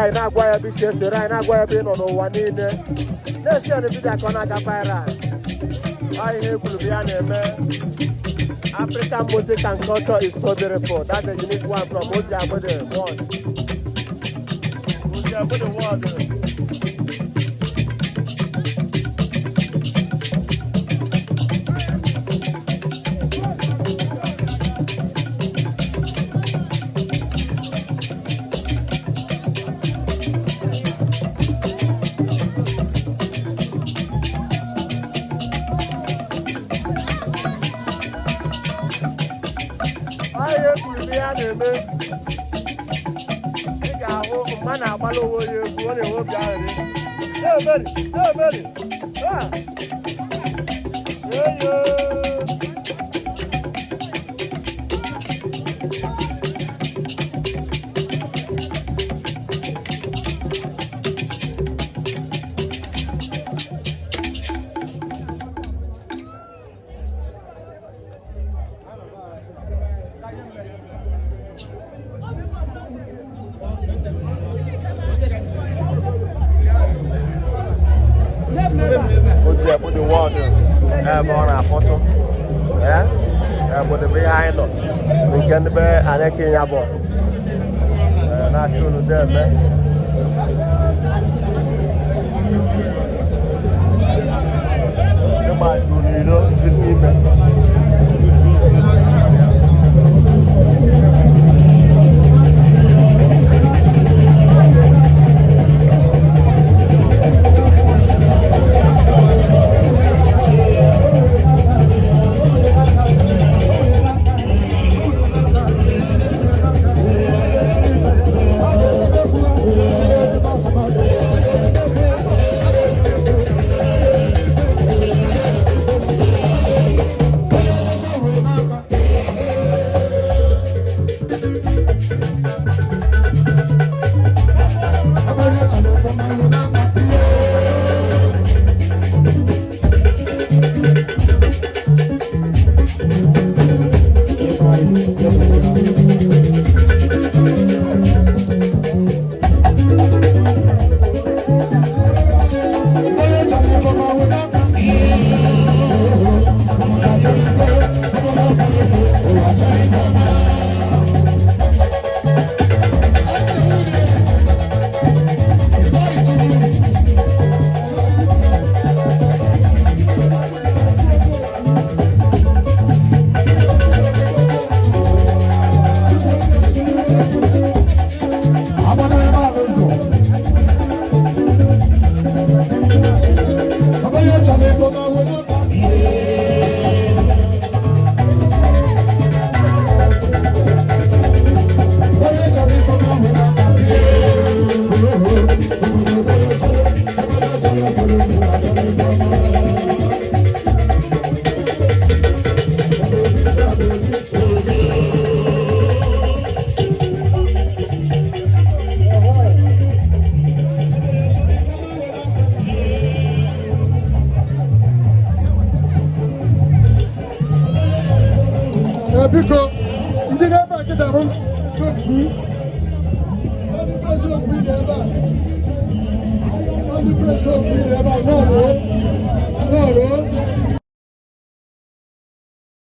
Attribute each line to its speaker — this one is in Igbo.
Speaker 1: Anyị na-agwa ya ebe isi esoro anyị, na-agwa ya ebe ị nọ n'ụwa niile, na-eshare video ka ọ na-aga viral. Ọ ihe ekwuru bụ ya na-eme. African music and culture is so beautiful. That's a unique one from Ozi Agbede one. Ozi Agbede one. Ọ ihe ekwuru bụ ya na-eme. Ị ga-ahụ mma na-agbala onwe ya egwu, ọ na-enwe obi aṅụrị. Na-emeri, na-emeri. Ah! Eyo! Otu Ebudu ward, ebe ọ na-akpọtụ. Ee, Ebudu bụ ihe anyị nọ nke ndị be anyị ka ya bụ na-achị unu deme. Ịgba juru n'iro, ju n'ime.
Speaker 2: Biko, ndị na-ebe a kịta bụ okwu ndị presi okwu na ebe a, ndị presi okwu na ebe a nọọrọ nọọrọ.